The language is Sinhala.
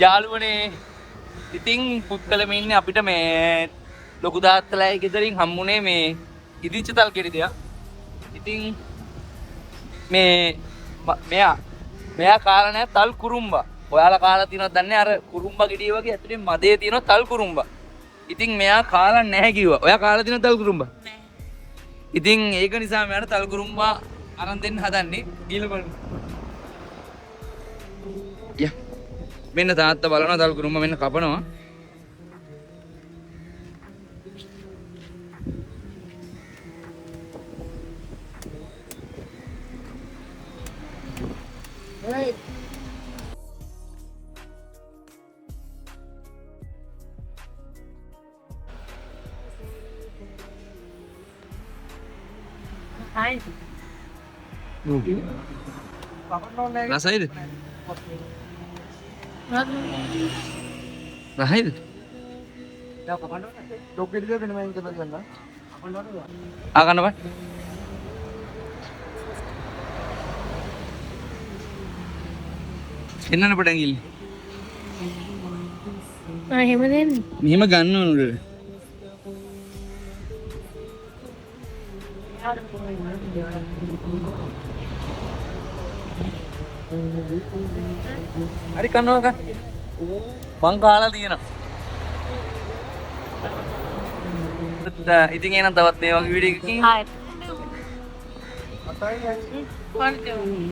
යාළුවනේ ඉතින් පුත්තලම ඉන්නේ අපිට මේ ලොකු තාත්තලාගේ ගෙදරින් හම්බුනේ මේ ඉදිච්ච තල් ගෙඩි දෙයක්. ඉතින් මේ මෙයා මෙයා කාලා නැහැ තල් කුරුම්බා. ඔයාලා කාලා තියෙනවද දන්නේ අර කුරුම්බා ගෙඩිය වගේ ඇතුලේ මදේ තියෙනවා තල් කුරුම්බා. ඉතින් මෙයා කාලා නැහැ කිව්වා. ඔයා කාලා තියෙනවද තල් කුරුම්බා? නෑ. ඉතින් ඒක නිසා මෙයාට තල් කුරුම්බා අරන් දෙන්න හදන්නේ. ගිහලා බලමු. යා. මෙන්න තාත්තා බලනවා තල් කුරුම්බා මෙන්න කපනවා. රසයිද? රහයිද? ආ ගන්න බෑ. එන්නන පොඩ ඇඟිල්ල. ආ එහෙම දෙන්න. මෙහෙම ගන්න ඕන උඩට. හරි කනවා කන්න. මං කාලා තියෙනවා. ඉතින් එහෙනම් තවත් මේ වගේ වීඩියෝ එකකින් ආයෙත්.